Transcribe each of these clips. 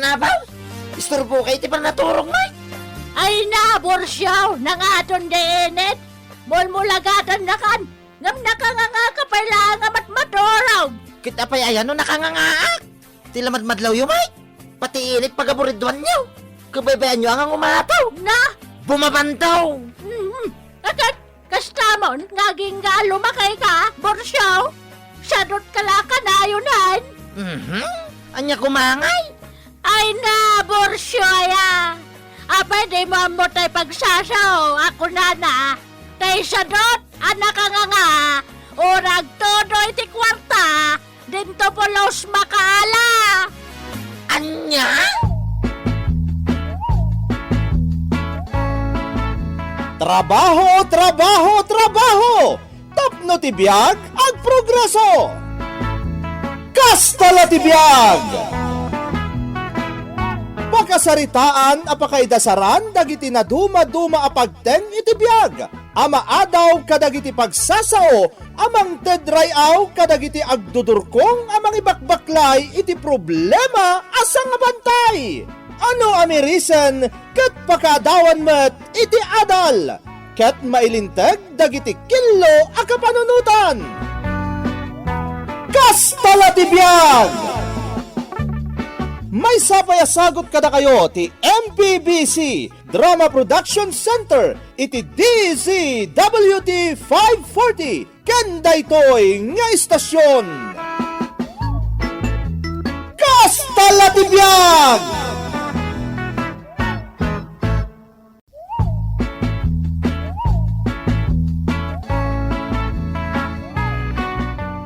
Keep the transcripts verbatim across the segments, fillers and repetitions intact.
Abaw! Isturbo kay ti pannaturog, Mike! Ay na, Borsiaw! Nangaton di init! Mulmulagatannakan! Ngem nakanganga ka pay laeng a matmaturog! Ket apay aya no nakangangaak? Ti lamadmadlawyo, Mike! Pati init pagaburidwanyo! Kabaybayanyo a nga umataw! Na! Bumabantaw! Mhm. Akat, kastamon nga agingga a lumakay ka, Borsiaw? Sadot ka la kanayon? Mhm. Ania koma ngay? Ay na, Borsiaw aya! Apay dimo ammo tay pagsasao a kunana, tay sadot a nakanganga, o nagtudo iti kuarta, dinto pulos makaala! Ania? Trabaho, trabaho, trabaho! Tapno ti biag agprogreso. Kasta la ti biag! Pakasaritaan a pakaidasaran dagiti nadumaduma a pagteng iti biag a maadaw kadagiti pagsasao a mangted ray-aw kadagiti agdudurkong a mangibakbaklay iti problema a sangabantay. Ano a mirisen ket pakaadawan met iti adal ket mailinteg dagiti killo a kapanunotan. Kasta la ti biag! Maysa pay a sagut kadakayo ti M P B C Drama Production Center iti D Z W T five forty ken daytoy nga istasyon. Kasta la ti biag!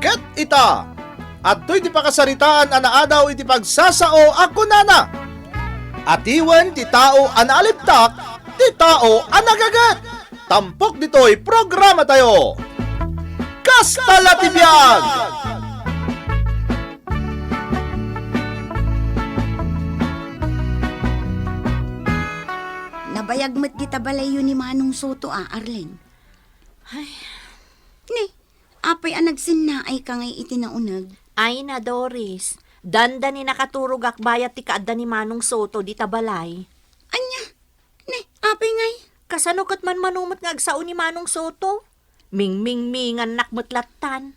Ket ita, adtoy ti pakasaritaan a naadaw iti pagsasao a kunana, "Atiwen ti tao a naalibtak, ti tao a nagaget." Tampok ditoy programatayo. Kasta la ti biag! Nabayag met dita balayyo ni Manong Soto a, Arlene. Ay. Ni, apay a nagsennaay ka ngay iti nauneg? Ay na, Doris. Dandani nakaturogak bayat ti kaadda ni Manong Soto dita balay. Ania? Ni, apay ngay? Kasano ket manmano met nga agsao ni Manong Soto? Mingmingmingannak met lattan.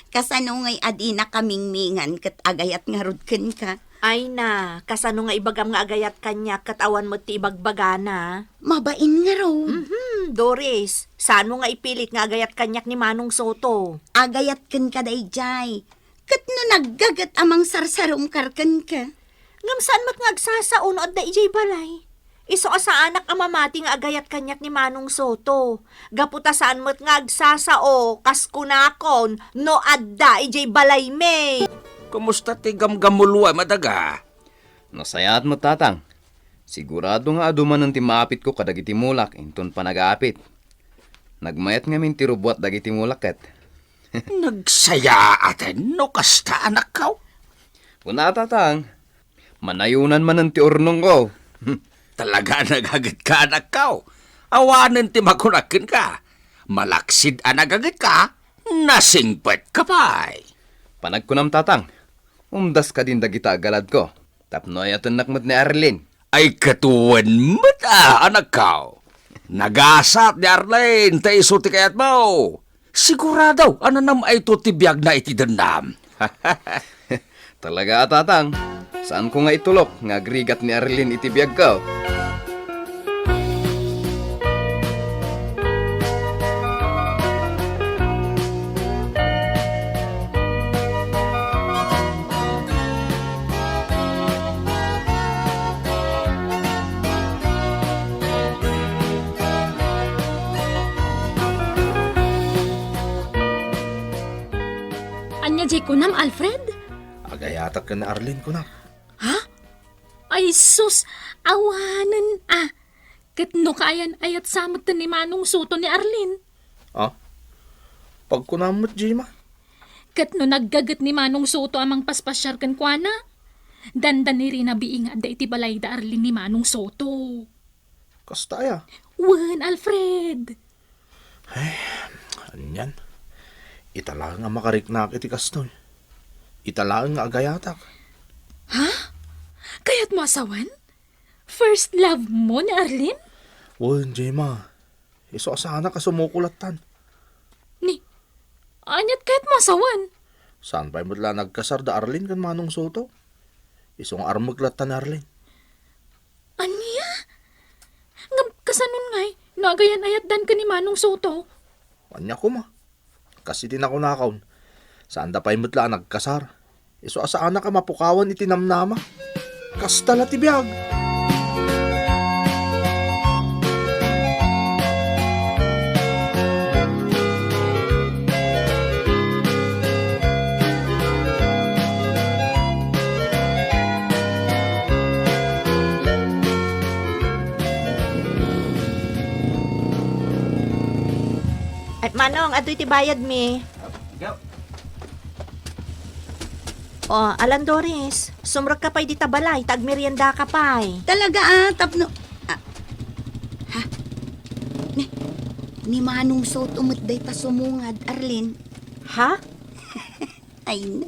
Kasano ngay a dinaka mingmingan ket agayat ngarud kenka? Ay na, kasano nga ibagam nga agayat kaniak ket awan met ti ibagbagana? Mabain ngarud. Mhm, Doris, saanmo nga ipilit nga agayat kaniak ni Manong Soto? Agayat kenka daydiay. Ket no naggaget a mangsarsarum kenka? Ngem saan met nga agsasao no adda idiay balay? Isu a saanak a mamati nga agayat kaniak ni Manong Soto. Gapu ta saan met nga agsasao, kas kunakon, no adda idiay balaymi. Kumusta ti gamgamulwam a daga? Nasayaat met, Tatang. Sigurado nga adu manen ti maapitko kadagiti mulak inton panagaapit. Nagmayat ngamin ti rubuat dagiti mulak ket. Nagsayaaten no kasta, anakko? Kuna, Tatang, manayonan manen ti urnongko. Talaga a nagagetka, anakko. Awanen ti makunak kenka. Malaksid a nagagetka, nasingpetka pay. Panagkunam, Tatang, umdas kadin dagita a galadko. Tapno ayatennak met ni Arlene. Ay, katuwen met a, anakko. Nagasat ni Arlene ta isu ti kayatmo. Sigurado a nanam-ayto ti biagna iti dennam. Talaga a, Tatang. Saanko nga itulok nga agrigat ni Arlene iti biagko. Ania diay kunam, Alfred? Agayatak ken ni Arlene, kunak. Ha? Ay sus, awanen a. Ket no kaayan-ayat sa met ni Manong Soto ni Arlene? Ah? Pagkunam met, Gemma. Ket no naggaget ni Manong Soto a mangpaspasiar kenkuana, dandani rinabii nga adda iti balayda Arlene ni Manong Soto. Kasta aya? Wen, Alfred. Ay, anian? Ita laeng a makariknaak iti kastoy. Ita laeng nga agayatak. Ha? kayatmo a sawen? First love mo ni Arlene? Wen, Gemma. Isu a saanak a sumuko lattan. Ni, aniat kayatmo a sawen? Saan pay met la nagkasar da Arlene ken Manong Soto? Isu nga armek lattan ni Arlene. Ania? Ngem kasano ngay no agayan-ayatdan ken ni Manong Soto? Ania koma? Kas iti nakunakon, saanda pay met la a nagkasar. Isu a saanak a mapukawan iti namnama. Kasta la ti biag. Ay, Manong, adtoy ti bayadmi. Ikaw? O, Alan Doris, sumrekka pay dita balay, ta agmeriendaka pay. Talaga, ah, tapno, ah, ha? Ni, ni Manong Soto met dayta sumungad, Arlene. Ha? Ay na.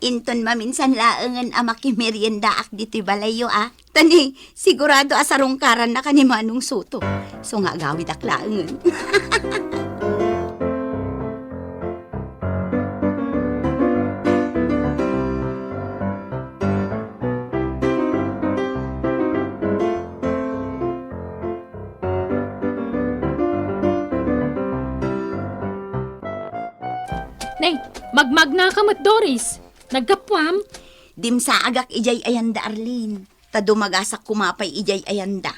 Inton maminsan laengen a makimeriendaak ditoy balayyo, ah. Ta ni, sigurado a sarungkaranna ken ni Manong Soto. Isu nga agawidak laengen. Nay, magmagnaka met, Doris. Naggapuam? Dimsaagak idiay ayanda, Arlene. Ta dumagasak koma pay idiay ayanda.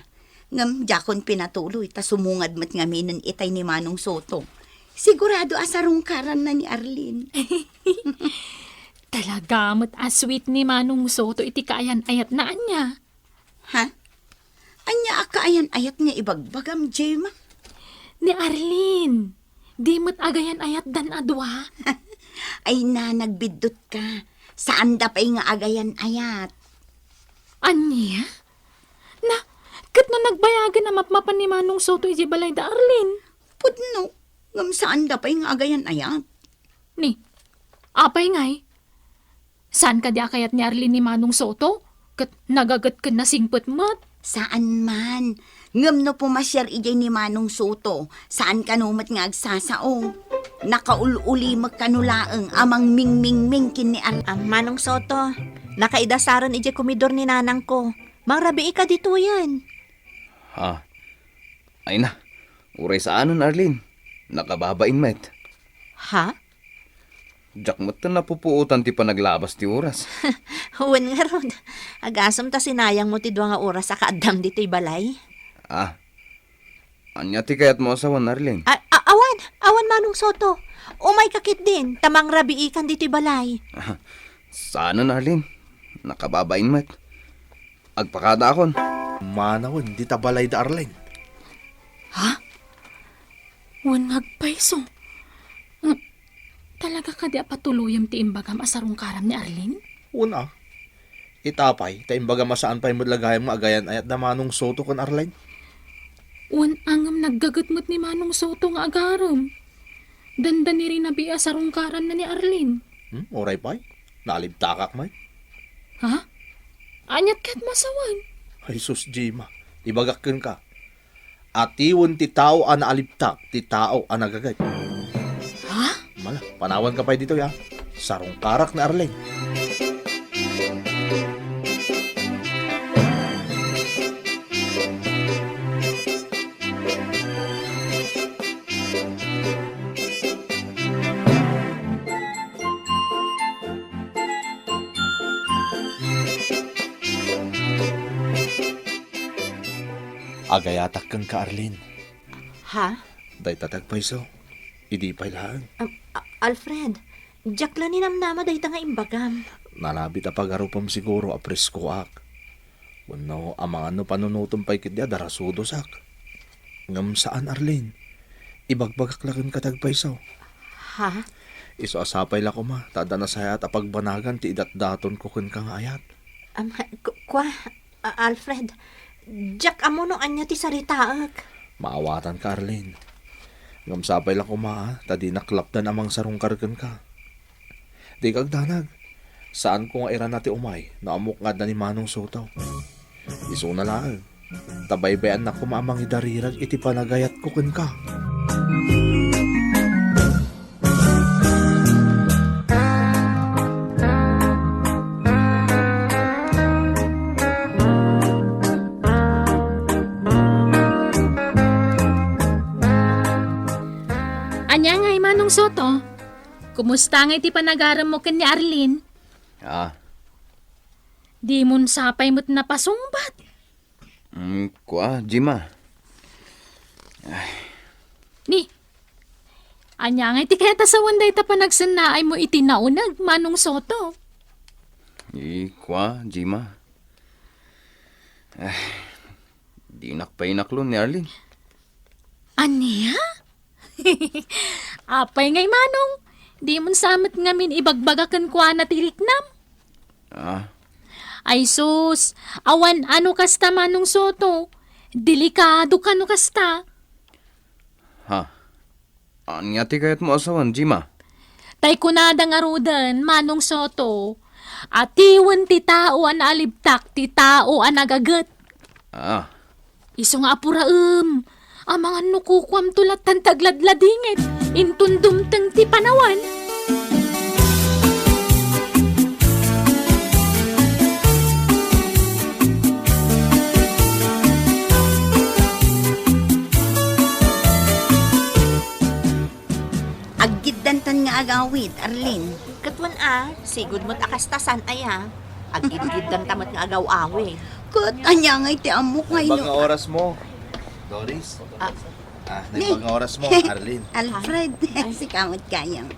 Ngem diakon pinatuloy ta sumungad met ngaminen itay ni Manong Soto. Sigurado a sarungkaranna ni Arlene. Talaga met a sweet ni Manong Soto iti kaayan-ayatna, ania? Ha? Ania a kaayan-ayat nga ibagbagam, Gemma? Ni Arlene, di met agayan-ayatdan a dua? Ay na, nagbiddutka. Saanda pay nga agayan-ayat. Ania? Na, ket no nagbayagen a mapmapan ni Manong Soto idiay balayda, Arlene? Pudno, ngem saanda pay nga agayan-ayat. Ni, apay ngay? Saan kadi a kayat ni Arlene ni Manong Soto? Ket nagaget ken nasingpet met. Saan man. Ngem no pumasiar idiay ni Manong Soto, saan kano met nga agsasao. Nakaul-ulimek kano laeng a mangmingmingming ken ni Ar-, Ah, Manong Soto, nakaidasaren idiay komidor ni nanangko. Mangrabiika ditoyen. Ha? Ay na, uray saanen, Arlene. Nakababain met. Ha? Diak met napupuotan ti panaglabas ti oras. Wen ngarud, agasem ta sinayangmo ti dua nga oras a kaaddam ditoy balay. Ah, ania ti kayatmo a sawen, Arlene? A-, a-, awan, awan, Manong Soto. Umayka ketdin, ta mangrabiikan ditoy balay. Saanen, Arlene. Nakababain met. Agpakadaakon. Manawen dita balayda, Arlene. Ha? Wen nga agpayso. Mm, talaga kadi a patuloyem ti imbagam a sarungkaram ni Arlene? Wen a. Ita pay, ta imbagam a saan pay met la gayam nga agayan-ayat da Manong Soto ken Arlene. Wen a ngem naggaget met ni Manong Soto nga agarem. Dandanirinabi a sarungkaranna ni Arlene. Hmm, uray pay. Naalibtakak met. Ha? Aniat kayatmo a sawen? Ay sus, Gemma. Ibagak kenka. Atiwen ti tao a naalibtak ti tao a nagaget. Ha? Mala, panawanka pay ditoy, ha? Sarungkarak ni Arlene. Agayatak kenka, Arlene. Ha? Dayta ti agpayso. Idi pay laeng. Am, A-, Alfred, diak la ninamnama dayta nga imbagam. Nalabit a pagarupem siguro a preskoak. Wenno, amangan no panunotem pay ketdi a darasudosak. Ngem saan, Arlene. Ibagbagak la kenka ti agpayso. Ha? Isu a sapay la koma, ta adda nasayaat a pagbanagan ti idatdatonko kenka nga ayat. Am, ku-, kua, A-, Alfred, diak ammo no ania ti saritaek. Maawatanka, Arlene. Ngem sapay la koma, a, ta dinak lapdan a mangsarungkar kenka. Dika agdanag. Saanko nga irana ti umay no ammok nga adda ni Manong Soto. Isuna laeng, ta baybay-annakon a mangidarirag iti panagayatko kenka. Ania ngay, Manong Soto? Kumusta ngay ti panagaremmo ken ni Arlene? Ah. Dimon sapay met napasungbat. Mm, kua, Jima. Ay. Ni, ania ngay ti kayat a sawen dayta panagsennaaymo iti nauneg, Manong Soto? Ay, kua, Jima. Ay, dinak pay inaklon ni Arlene. Ania? Apay ngay, Manong? Dimon sa met ngamin ibagbaga kenkuana ti riknam? Ah. Ay sus, awan a no kasta, Manong Soto. Delikado ka no kasta. Ha? Ania ti kayatmo a sawen, Jima? Tay kunada ngaruden, Manong Soto, atiwen ti tao a naalibtak ti tao a nagaget. Ah. Isu nga apuraem, amangan no kukuamto lattan ti agladladingit, inton dumteng ti panawen. Aggiddantan nga agawid, Arlene. Ket wen a, sigud met a kasta saan aya. Aggidgiddanta met nga agaw-awid. Ket ania ngay ti ammok nga Naimbag nga inu- oras mo, Doris. Ah. Ah, Ni- naimbag nga oras mo, Arlene. Alfred, sika met gayam.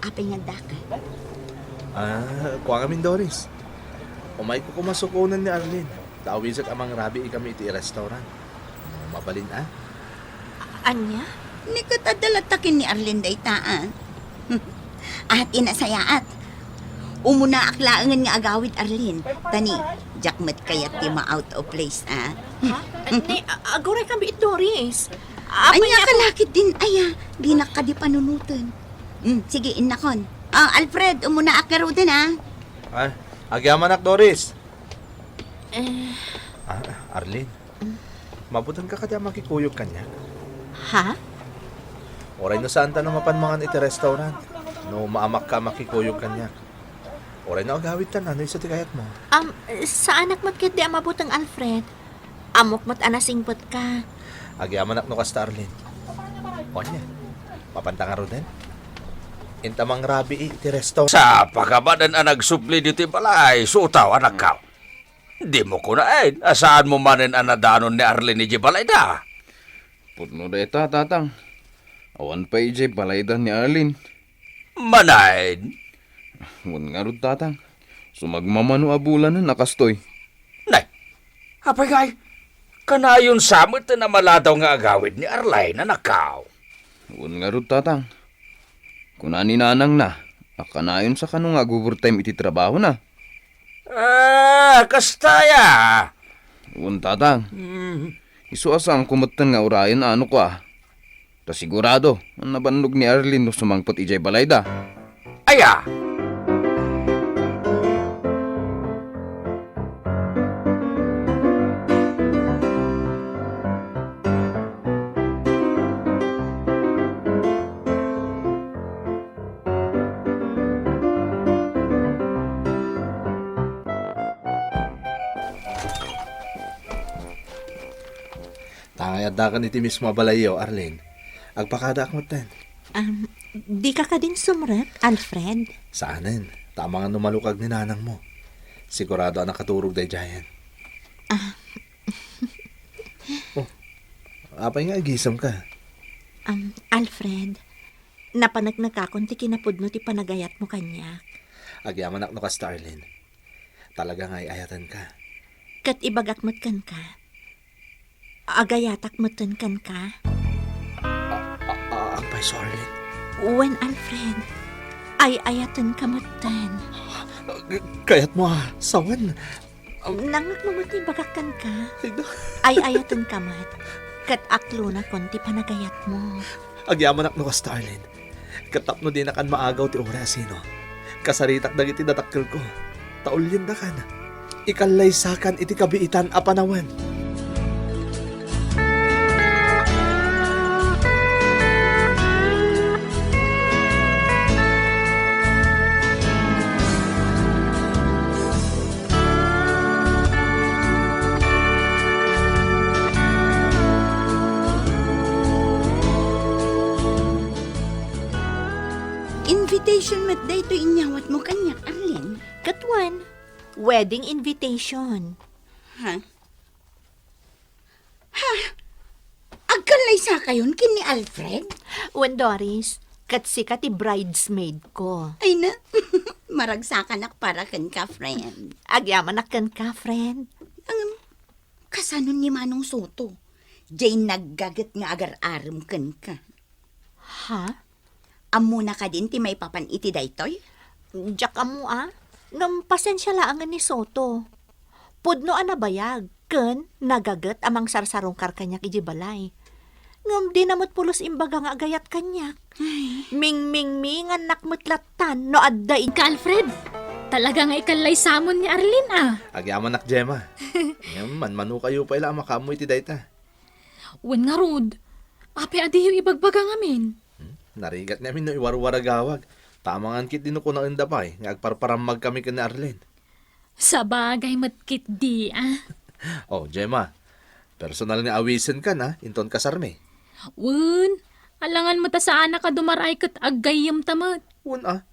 Apay nga addaka? Ah, kua ngamin, Doris. Umayko koma sukonen ni Arlene. Ta awisak a mangrabii kami iti restaurant. Mabalin a? Ania? Ni ket adda latta ken ni Arlene dayta, a. Ah, ti nasayaat. Umunaak laengen nga agawid, Arlene. Ta ni, diak met kayat ti ma-out of place, a. Ha? Ni, a-, aguray kami, Doris. Apay Ania nga ka lakit din, aya. Dinak kadi panunoten. Hmm, sige, innakon. Ah, Alfred, umunaak ngaruden, a. Ah, agyamanak, Doris. Eh. Ah, Arlene. Mabutanka kadi a makikuyog kaniak? Ha? Uray no saantan a mapan mangan iti restaurant, no maamakka a makikuyog kaniak. Uray no agawidtan a no isu ti kayatmo. Um, saanak met ketdi a mabuteng, Alfred. Ammok met a nasingpetka. Agyamanak no kasta, Arlene. O ania, mapanta ngaruden? Inta mangrabii iti restaurant. Sapakabadan a nagsubli ditoy balay, Soto, anakko. Dimo kunaen a saanmo manen a nadanon ni Arlene idiay balayda? Pudno dayta, Tatang. Awan pay idiay balayda ni Arlene. Manen? Wen ngarud, Tatang. Sumagmamano a bulanen a kastoy. Nay, apay ngay? Kanayon sa met a maladaw nga agawid ni Arlene, anakko. Wen ngarud, Tatang. Kuna ni nanangna a kanayonsa kano nga ag-overtime iti trabahona. Ah, kasta aya? Wen, Tatang. Mm. Isu a saanko metten nga urayen a nokua. Ta sigurado a nabannog ni Arlene no sumangpet idiay balayda. Aya? Ta ngay addakan iti mismo a balayyo, Arlene. Agpakadaak metten. Um, dika kadin sumrek, Alfred? Saanen. Ta amangan no malukag ni nanangmo. Sigurado a nakaturog daydiayen. Ah. Oh, apay nga agisemka? Um, Alfred, napaneknekakon ti kinapudno ti panagayatmo kaniak. Agyamanak no kasta, Arlene. Talaga nga ay-ayatenka. Ket ibagak met kenka. Agayatak metten kenka. A-, a-, a-, agpay, Arlene. Wen, Alfred. Ay-ayatenka metten. Kayatmo a sawen? Nangngegmo met ti ibagak kenka. Ay, da- Ay-ayatenka met. Ket aklonakon ti panagayatmo. Agyamanak no kasta, Arlene. Ket tapno dinakan maagaw ti uray a sino, Kasaritak dagiti dadakkelko, ta uliendakan. Ikallaysakan iti kabiitan a panawen. Invitation met daytoy inyawatmo kaniak, Arlene. Ket wen, wedding invitation. Ha? Ha? Agkallaysakayon ken ni Alfred? Wen, Doris, ket sika ti bridesmaid ko. Ay na, maragsakanak para kenka, friend. Agyamanak kenka, friend. Ngem, kasano ni Manong Soto? Diay naggaget nga agar-arem kenka. Ha? Ammona kadin ti maipapan iti daytoy? Diak ammo a. Ngem pasensia laengen ni Soto. Pudno a nabayag ken nagaget a mangsarsarungkar kaniak idiay balay. Ngem dina met pulos imbaga nga agayat kaniak. Ay. Mingmingmingannak met lattan no adda i- Ka Alfred, talaga nga ikallaysamon ni Arlene a. Agyamanak, Gemma. Ngem manmanokayo pay la a makaammo iti dayta. Wen ngarud, apay a diyo ibagbaga ngamin? Hmm? Narigat ngamin no iwarwaragawag. Tamangan ketdi no kunaenda pay nga agparparammag kami ken ni Arlene. Sabagay met ketdi a. Oh, Gemma, personal nga awisenkan a, inton kasarmi. Wen, alangan met a saanak a dumar-ay ket aggayyemta met. Wen a,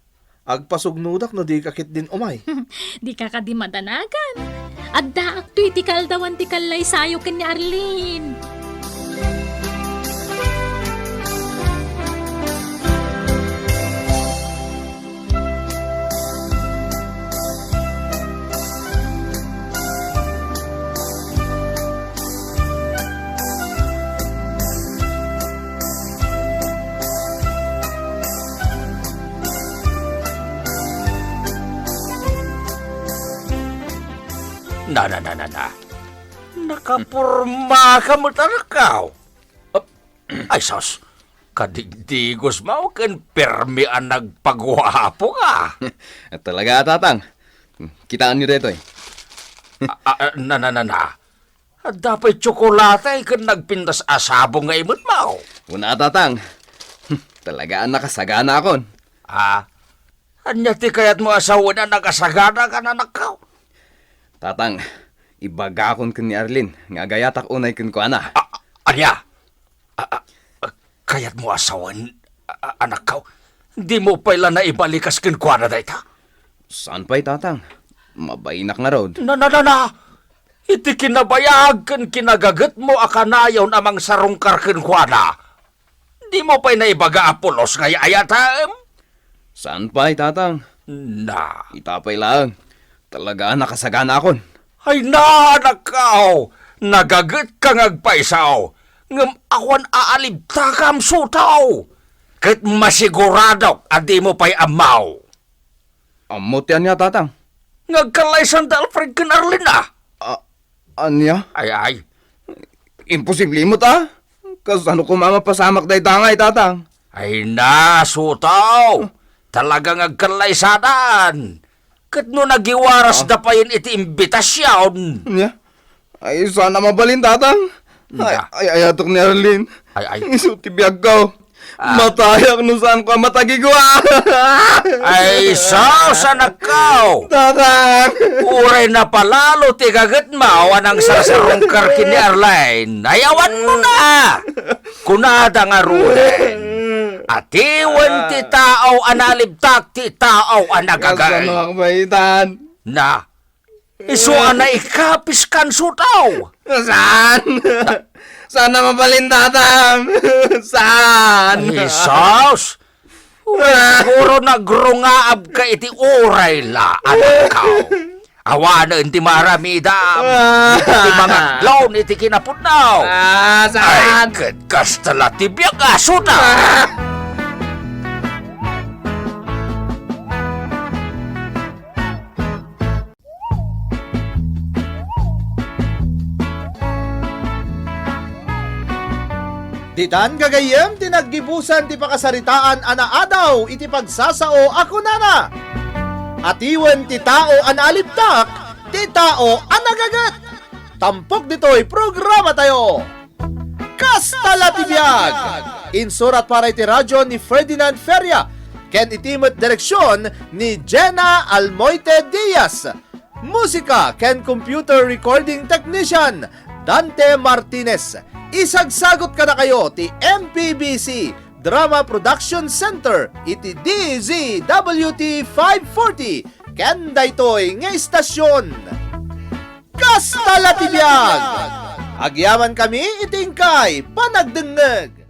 agpasugnodak no dika ketdin umay. Dika kadi madanagan. Addaakto iti kaaldawan ti kallaysayo ken ni Arlene. Na, na, na, na, na. Nakaporma ka met, anakko. Ap-, ay, sus. Kadigdigos mo ken permi a nagpaguapo ka. Talaga, Tatang. Kitaenyo daytoy. A, a, a, na, na, na, na. Adda pay tsokolate ken nagpintas a sabong nga imet mo. Una, Tatang. Talaga a nakasaganakon. Ah, ania ti kayatmo a sawen a nakasaganakan, anakko? Tatang, ibagakon ken ni Arlene nga agayatak unay kenkuana. A, ania? A, a, a, kayatmo a sawen, a, a, anakko? Dimo pay la naibalikas kenkuana dayta? Saan pay, Tatang. Mabainak ngarud. Na, na, na, na! Iti kinabayag ken kinagagetmo a kanayon a mangsarungkar kenkuana, dimo pay naibaga a pulos nga ay-ayatem? Saan pay, Tatang. Na. Ita pay laeng. Talaga a nakasaganakon. Ay na, anakko! Nagagetka nga agpayso, ngem awan aalibtakam, Soto! Ket masiguradok a dimo pay ammo. Ammo ti ania, Tatang? Nga agkallaysanda Alfred ken Arlene a. A-, ania? Ay, ay. Imposible met a. Kasano koma mapasamak dayta ngay, Tatang? Ay na, Soto! Talaga nga agkallaysadan. Ket no nagiwarasda payen iti imbitasion. Ania? Ay, saan a mabalin, Tatang. Ay, ay, ayatok ni Arlene. Ay, ay. Isu ti biagko. Ah. Matayak no saanko a matagigua. Ay, sus, anakko. Tatang. Uray napalalo ti gagetmo a nangsasarungkar ken ni Arlene. Ay, awanmo na. Kunada ngaruden, atiwen ti tao a nalibtak ti tao a nagagaeng. Kasano a baitan? Na, isu a naikapiskan, Soto! Saan? Saan a mabalin, Tatang? Saan? Ay, sus! Siguro nagrungaabka iti uray la, anakko. Awanen ti maaramidam. Ah. Iti mangadlon iti kinapudno. Ah, saan? Ay, ket kasta la ti biag, a, Soto. Ah. Ditan gagayyem ti naggibusan ti pakasaritaan a naadaw iti pagsasao a kunana, Atiwen ti tao a naalibtak, ti tao a nagaget. Tampok ditoy programa tayo. Kasta la ti biag! Insurat para iti radyo ni Ferdinand Feria, ken iti met direksyon ni Jenna Almoite Diaz. Musika ken computer recording technician, Dante Martinez. Isagsagot kadakayo ti M P B C Drama Production Center iti D Z W T five forty ken daytoy nga istasyon. Kasta la ti biag! Agyamankami iti inkay panagdengngeg.